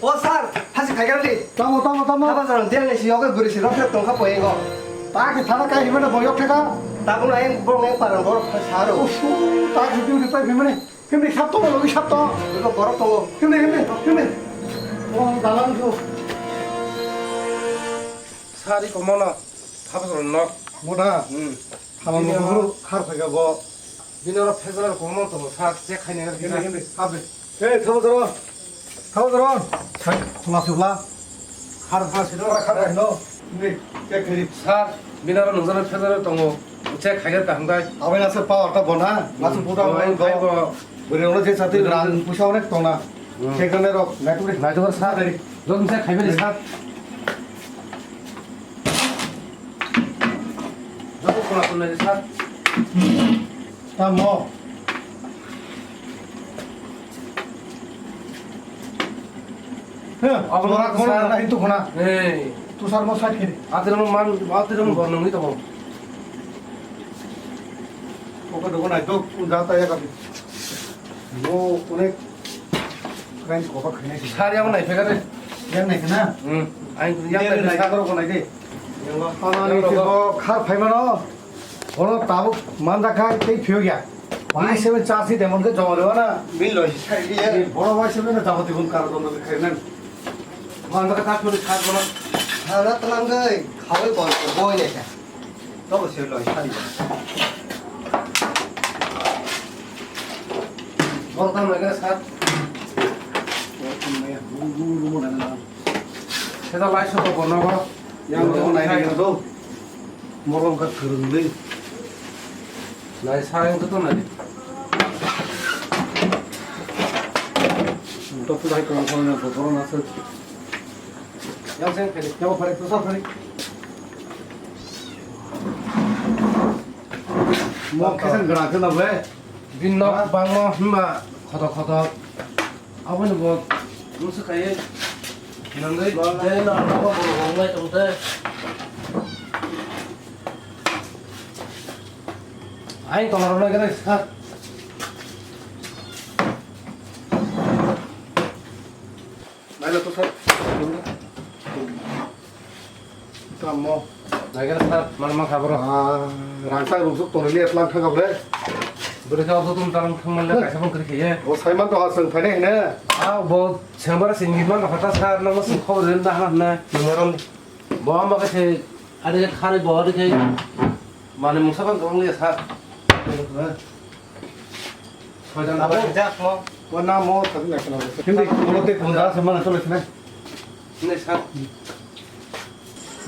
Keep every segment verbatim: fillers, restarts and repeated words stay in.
O sir, hasi khaigar di. Tamo, tamo, tamo. Haba jaro dia ni si yoga guri si rok rok tongkha poyengo. Ta ke thana kai himana boyok theka. Tabung ayang bong ayang parang bor saro. Ufu, ta ke diu dipai himane. Himne sap tongo, logi sap tongo. Iko borok tongo. Himne, himne, himne. Oh, dalam tu. Sari komono. Haba jaro no. Moda. Hmm. Hamang bini buphuru khar phaikha bo. Bini oro phejar komono tongo, sir, check khaina. Himne, himne. Habe. Hey, thabo jaro. Thabo jaro. Khai, khula sibla. Khar, khar sibla, khar khai no. Ni, check khai. Sir, bini oro nungjaknai phejar tongo. Check khai kaham khai. Aboni aswk power ta bon ha. Aswk puta bon khai bo. Bwrwi rok je sati rang puisa onek tongna. Hmm. Check khai rok, naituk de. Naituk sir. Naituk. Jom check khai bini sir. Joto khula khulnai sir. Tamo. He, abo abo rak sir. Nahi tu khuna. Hey. Tu sir mo side kiri. Atiramo man, atiramo bor nangni tamo. Oka dogo nai dok, unja ta ya kami. Mo onek kain kopa khainai. Sir yang nai phega de. Yang nai khana? Hmm. Ain yang nai nai sir. Koro ko nai de. Ani ke bo khar phaimano. Oro tabuk manja khai tei phiyok ya. Wai seven chasi demon ke joma dewa na. Min lo sai dia. Boro wai seven na jabati gun kar don khai nan. Manja ka tak thori khat bono. Hana tlang gai khawai bol boi ne ka. To bo se lo sai. Bol tam na ga sat. Bol tam na ya. Bol bol bol na. Seta lai soto bono go. Yang to nai ni do. Moro wngkha kwrwngwi. Nai sa wngkha to nai. Moto pudai kwrwng kwrwng no botoro naswk. Yang sen phari, yang phari, tusa phari. Mo khe sen gra khe na ble. Bini nok bangma hwnba khotok khotok. Aboni bo mungsa kaiye hinangwi. Tei no, no, bo bo nai tong te. Aing tola rok nai gana sa. Nai lo to sa. Tamo. Naikhe sir, man man kha boro. Ah, rangchak rungsuk tonwi liya tlang thangkha bre. Bwrwi khe obo tong tang thang man le kaisa phone kwrwi khaiye. Bo sai man to ha chwng phainai hino. Ah, bo sengbar singwi man kha ta sir, nang sing khobor rin da hana hana. Nang rom. Bo amba khe se ari khe khari bo ari khe. Mane mungsa bang tong liya sir. Soitan abo. Abo jak mo. Bo na mo thang na kana. Hindi, mo te kunda se mana chole sine. Nei sir.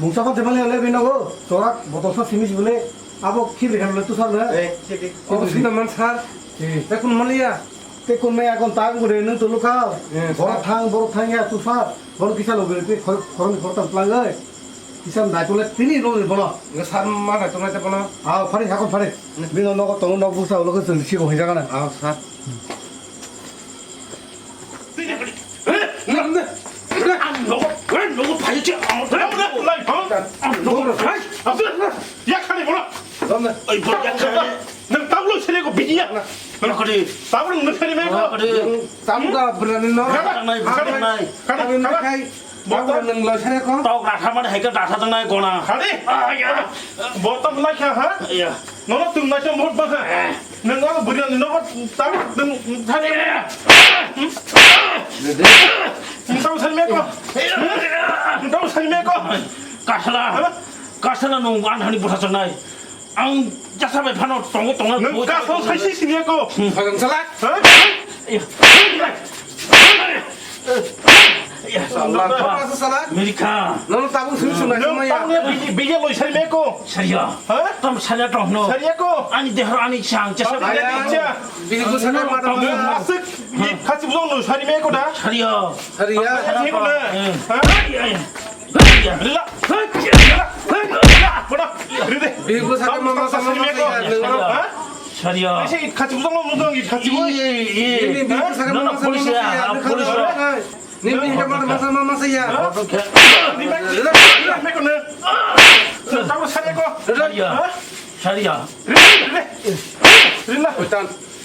Mungsa khan tebal ya le bino go, chorak botol sa simis bole, abo khir lekha le tu sar le. Eh, sidi. Abo sida man sir. Eh. Te kun maliya. Te kun me akon tang gure nung tu lukha. Eh, borok sir. Thang, borok thang ya tu sar. Borok kisa lo gure te khor, khorni khor tam plang ai. Kisa dai tole tini lo ni bono. Nge sir ma dai tole te bono. Ah, phari hakon phari. Bino nogo tongo nok busa ulo ko sisi ko hinja kana. Ah, sir. Ang nogo, ang nogo phai che, ang nogo lai, ang nogo phai, ang nogo ya khani bola. Ai bola ya khani. Nang tablo sele ko bidiya. Nang khani tablo nang khani me ko. Tablo da brani no. Nai, nai. Khani, khani. Tablo nang lo sele ko. Tok rakha mane hai ka dakha tang nai gona. Khani. Bottom lai kha ha. Ya. Nono tung nai chong bhot bang ha. Nang abo buri ni nogo tang tung thani. Tang thani me ko. Tang thani me ko. Kasala. Kasala nung an hani butha chonai. Ang jasa bai phano tongo tongo. Nang kasala sai si sini ko. Phagam salak. Ha? Iya. Iya. Salak. Salak. Mirika. Nono tabuk sini sunai. Nang tabuk ni biji biji loi sari meko. Saria. Ha? Tam saria tong no. Saria ko. Ani dehor ani chang chesa. Ani chang. Bini ko sana mata. Asik. Khasi bujong loi sari meko da. Saria. Saria. Sari ko na. Ha? Rila. Rila. Rila. Rila. Rila. Bini ko sana mama sama mama ya. Ha? Saria. Aise khati bujang lo mujang khati bo. Iye, iye. Ini bini ko sana mama sama mama ya. Nini hita mata masa mama saya. Ni mek ni mek ne. Tamu saria ko. Saria. Saria. Rila. Oitan.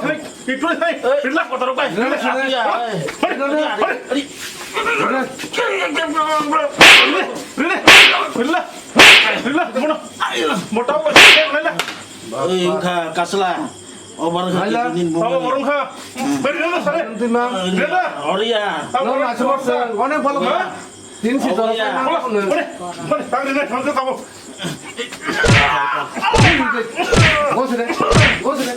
sini. Itu sini. Rila. Kotor kai. Rila. Iya. Hore, hore, hore. Rila. Rila. Rila. Rila. Mono. Mota apa sih? Rila. Ei, wngkha kasla. Obar wngkha Hala. Kidney ni Tamo bumung. Borong kha. Beri rila sare. Nanti ma. Rila. Oria. Tamo No, borong masuk kha. Masuk. Onek bolo Ha? Tin si Oh, toro iya. Mana? Mana? Mana? Tang rila, tang rila, tamo. Gosire, gosire,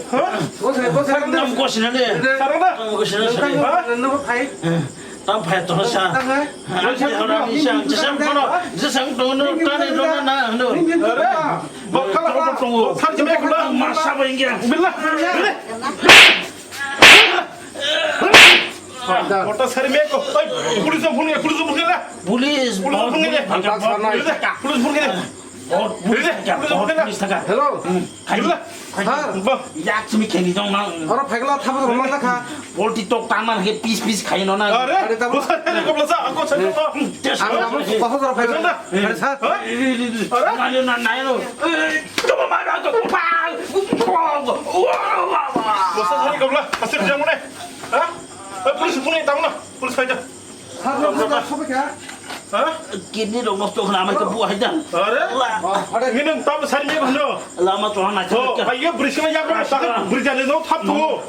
gosire, gosire. Tam gosina ne. Sarana. Tam gosina ne. Tam phai to sa. Ani hora ni sang, jesang kono, jesang to no, tane to na, na, no. Are, bakala, tongo. Sar jeme kula. Masa ba ingya. Billa. Kota sari me ko. Oi, police phone, police phone la. Police, police phone. Police phone. Police phone. Police phone. Police phone. Hello. Billa. Sir. Yak simi kheni dong na. Oro phagla thabo roma kha. Polti tok tangma khe piece piece khai no na. Are, are, tamo. Busa tele ko blasa, ako sa ko. Ang abo bahas oro phagla. Are, sir. Are? Nani na nai no. Tamo ma ko pa. Busa tele ko bla, asir jamune. Ha? Police phone tamo na. Police phone. Sir, no, no, no, sobe kya? Ha? Kidney rok nosto khna amai ke bu hai dan. Are? La. Nini tam sari me bhano. Lama to na. Oh, ayo brisma ya ko sa brijale no thap to.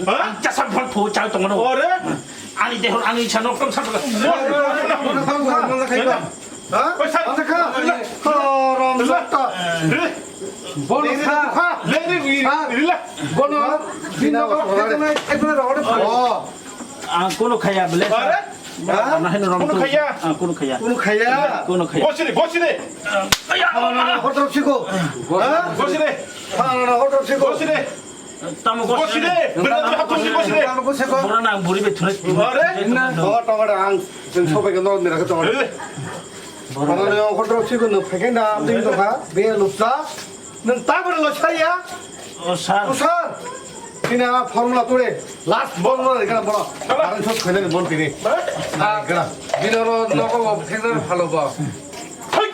Ha? Jasa phon pho chal tong no. Ore? Ani dehor ani chano tong sa. Ha? Oi, sir. Asa kha. Ram Sakta. Bono kha. Leni wi. Bono. Bino ko khajana ekna rohore. Oh. Ang kono khaya bele. Are? Ano heno rom kono khaya. Ang kono khaya. Kono khaya. Kono khaya. Bosire, bosire. Hotor siko. Ha? Bosire. Hotor siko. Bosire. Tamo gosire. Bosire. Bosire. Bora na buri be thore. Are? Na. Tongare ang. Jeng sobai ke nol mera ke tongare. Bora na hotor siko no pheke na ding to kha. Be lupsa. Nwng ta bwrwi lo sariya? O sir. O sir. Tini a formula tore. Last formula de kana bono. Current short khainani bon tini. Kana. Bini oro nogo bo phekna phalo bo. Hai.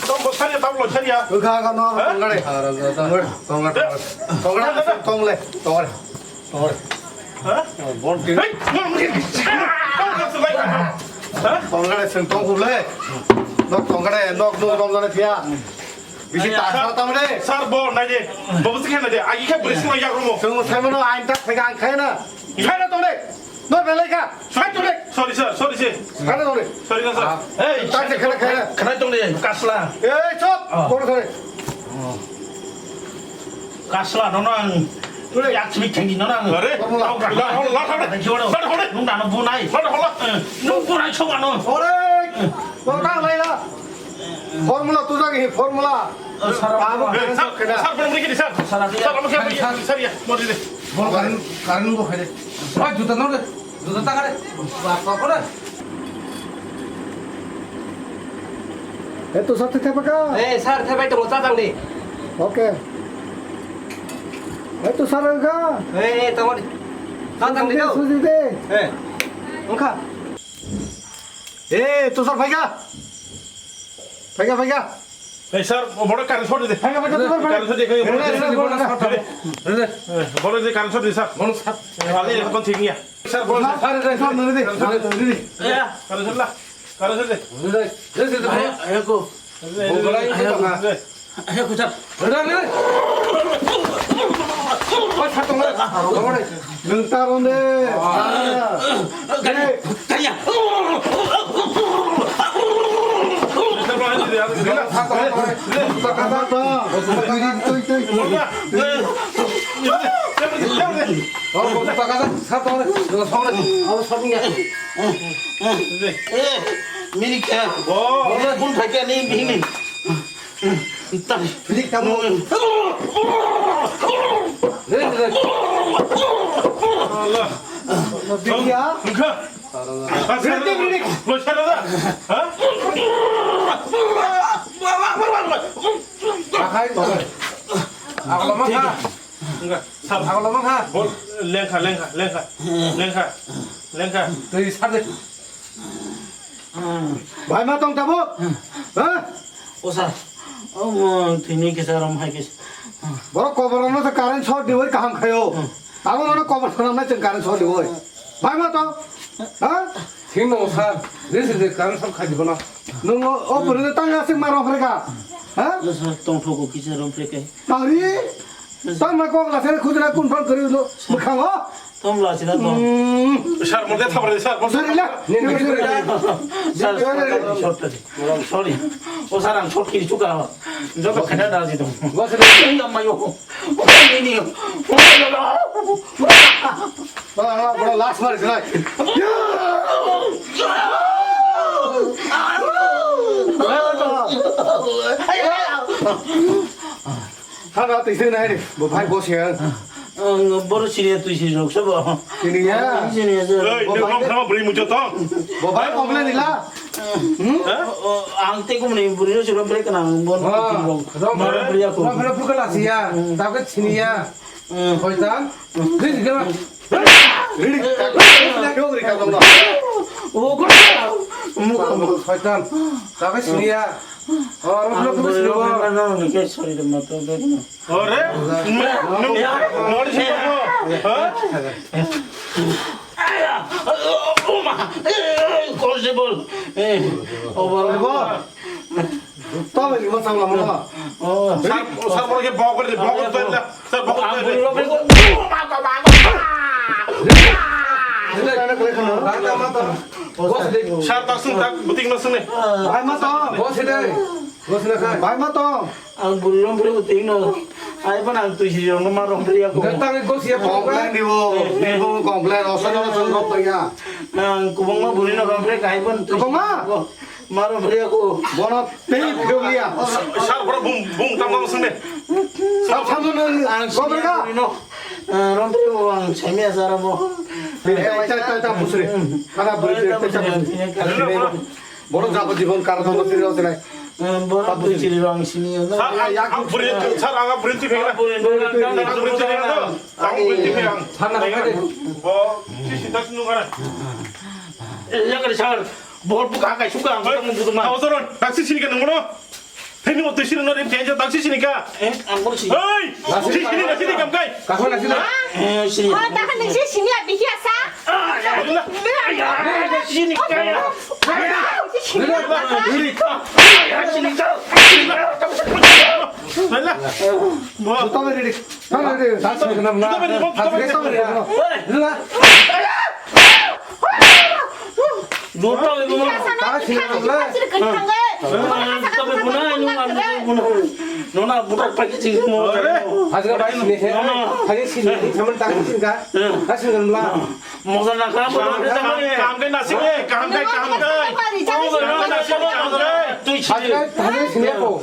Tong bo sariya, tong lo sariya. Ga ga no tongare. Tongare. Tongare. Tongare. Tongare. Tongare. Tongare. Ha? Bon tini. Hai. Tongare sing tong kule. Nok tongare nok nok tongare thia. Bisi ta sa tamo de. Sir, bo nai de. Bo bisi khe nai de. Agi khe bwrwi sima yak rumo. Chwng sai mano ain tak phai ang khai na. Khai na tong de. No belai kha. Khai tong de. Sorry, sir. Sorry, sir. Khai na tong de. Sorry, sir. Hey, tak se khai na khai na. Khai tong de. Kasla. Ei, chop. Kono khai. Kasla no nang. Tule. Yak simi thengi no nang. Are. La, la, la, la. Nung dano bunai. La, la, la. Nung bunai chok ano. Ore. Kota lai la. Formula tu jagi formula. Sir, abo sir, sir, sir, sir, ya, mori de. Bol karin, karin bo khai de. Oi, juta no de. Juta ta kare. Ba, ba, ba. Eh, tu sir, thepai ka? Eh, sir, thepai to cha jang ni. Okay. Eh, tu sir ka? Eh, eh, tamo ni. Cha jang ni do. Suji de. Eh. Ongkha. Eh, tu sir, phai ka? Phai ka, phai ka? Ei, sir, o boro current short de. Phai ka, phai ka, tu sir, phai ka. Current short de, phai ka. Re, re, re, re, re. Eh, boro de current short de, sir. Boro sir. Ale, ekdom thik niya. Sir, boro sir. Sir, re, sir, re, re. Sir, re, re. Current short la. Current short de. Re, re, re, re, re. Ayo, ayo, ko. Re, re, re. Boro lai, ko, re. Ayo, ko, sir. Re, re, re. Oi, sir, tong re. Tong re. Nwng ta ron de. Kaya. Mini kaya. Bun kaya ni bini. Tang. Philip, tamo. Re, re. Allah. Bikia. Engkha. Re, re, re. Lo sara da. Ha? Akhai, akhai. Akhai, akhai. Enggak, sal. Akhai, akhai. Bol, lengkha, lengkha, lengkha. Lengkha, lengkha. Tei sade. Bhai ma tong tabuk? Ha? O sir, o mo thini kisa rom hai kisa. Borok koborno se current short diwi kaham khayo. Abo mano kobor sanam nai chwng current short diwi. Bhai ma tong? Ha? Thing no sir, this is the current short khai dibono. Nung o puri tang asik ma rom phreka. Ha? O sir, tong thoko kisa rom phreka. Tangri? Tang ma kok la sere khudra kun phone kari lo. Mukhango? Tom la sina tom. Sir, mo de thabar de, sir. Sir, ila. Ni, ni, ni. Sir, sir, sorry. Sorry. O sir, ang short kiri chuka. Joto khana da ji dong. Enggak mayo. O ni ni. Ba, ba, last bar sila. Hana twi thwi nai, bo bhai bo se. Ang boro sini twi si rok sabo. Sini ya. Sini ya. Oi, bo nung bhai khama bri mucho tong. Bo bhai komle nila. Hmm? Ang te kumni buri no sura break nang bon. Mara bri aku. Mara bri aku la siya. Dapat sini ya. Hoitan. Please gela. Ready. Kyo gri ka dong. O ko. Muka. Hoitan. Dapat sini ya. Oh, ro bri aku sini. Sorry de mato de. Ore? Nung, nung, nori sini ko? Ha? Oma! Constable! Over. Tama ni masang lama lama. Oh. Sar, sar, boro ke bokor de, bokor de la. Sar, bokor de. Sar, tak sung, tak, beting na sung ne. Ai, mata. Bos de. Bos na kai. Bai, mata. Ang buri rom buri uting no. Ai pun ang tui si rom ma rom buri aku. Datang itu siapa? Komplain di wo. Di wo komplain. Osan osan rom ya. Ang kubung ma buri no rom buri kai pun tui. Kubung ma? Ma rom buri aku. Bono pei buri ya. Sar bro bung bung tam tam sung ne. Sar sar no. Ang sini buri no. Rom buri wo ang semi asara bo. Eh, eh, ta ta ta busri. Kada buri ta ta busri. Bono jabo jibon kar dhondo siri rok sinai. Bono tui siri rok ang sini. Sar, ang, ang buri, sar, ang buri tui phegna. Ang buri tui phegna. Ang buri tui phegna. Sar na phegna. Bo, si sinta sunu kana. Ya kare sar, bor bu ka kai suka ang budu ma. Tahu soron, taksi sini kan ngono. Hei, ni mo tui sini no rim kenjo taksi sini ka. Eh, ang bor sini. Hei, si sini ka sini kam kai. Kahon na sini. Eh, sini. Oh, tahan ni sini abi hiasa. Nona budak pakai sih mau. Hajga bai sini he. Hajga sini, namun tak sini ka? Kasih dalam lah. Mosa na ka, mosa na ka. Kam kai nasib eh, kam kai, kam kai. Kam kai nasib, kam kai. Tui sini. Hajga, hajga sini aku.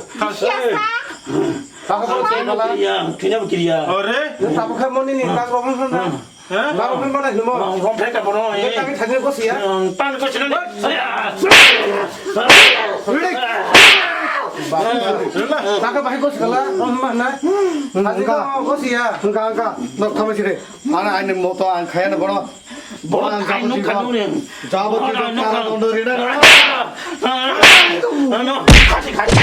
Taha bo kiriya, kiriya, kiriya. Ore? Taha bo kiriya. Ore? Taha bo kiriya, moni ni, taha bo kiriya. Hah? Taha bo kiriya, moni ni. Rom phai ka bono, eh. Taha bo kiriya, kiriya. Pan ko sini. Taha bo kiriya, kiriya. Rom mana? Hajga ko kiriya. Engka, engka. Nok thama sini. Ana, ani moto ang khaya na bono. Borok ang kainung kanu ni. Jabo kito kara dondo rina. Ano, kasi, kasi.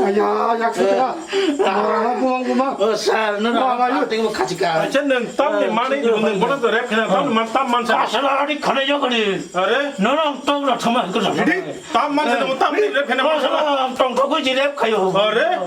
Aya, yak sita. Mara buang kuma. Oh, sir, no, no, no, kasi ka. Acha nang tam ni mani ni bono to rep khana tam man tam man sa. Asala ari khana yo kani. Are? No, no, tam na thama ko. Tam man sa tam ni rep khana. Tong ko ji rep khayo. Are?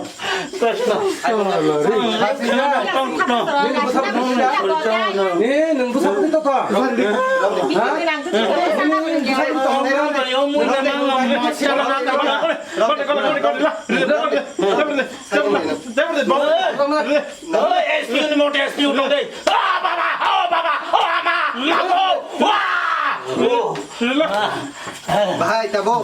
Bahai, tabok.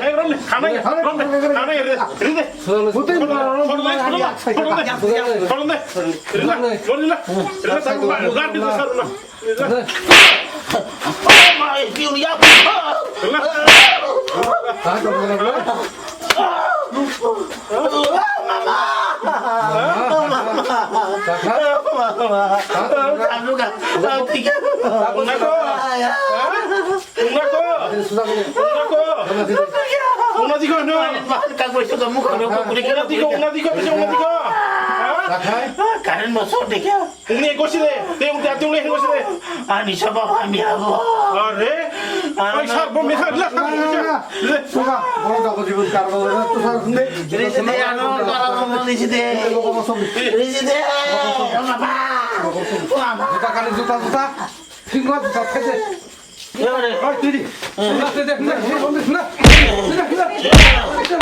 Hey, rom de, khanai, rom de, khanai, re, re de. Buti. Rom de, rom de, rom de, rom de. Re na, rom de na. Re na, rom de na. Oh my, feel ya. Re na. Wngna ko? Wngna ko? Wngna ko? Wngna di ko, no? Wngna di ko, wngna di ko, wngna di ko? Ha? Current mo short dekha. Wngni ko sire, te wngni ati wngni ko sire. Ani sabo ami abo. Are? Oi, sar, bom, sar, la, sar. Suka, boro jago jibon karbo, tu sar hunde. Risi de, ano, kara mo, risi de. Risi de. Mama. Mama. Juta kali juta, juta. Tinggal juta, kete. Oi, tiri. Juta, tete, juta, juta, juta.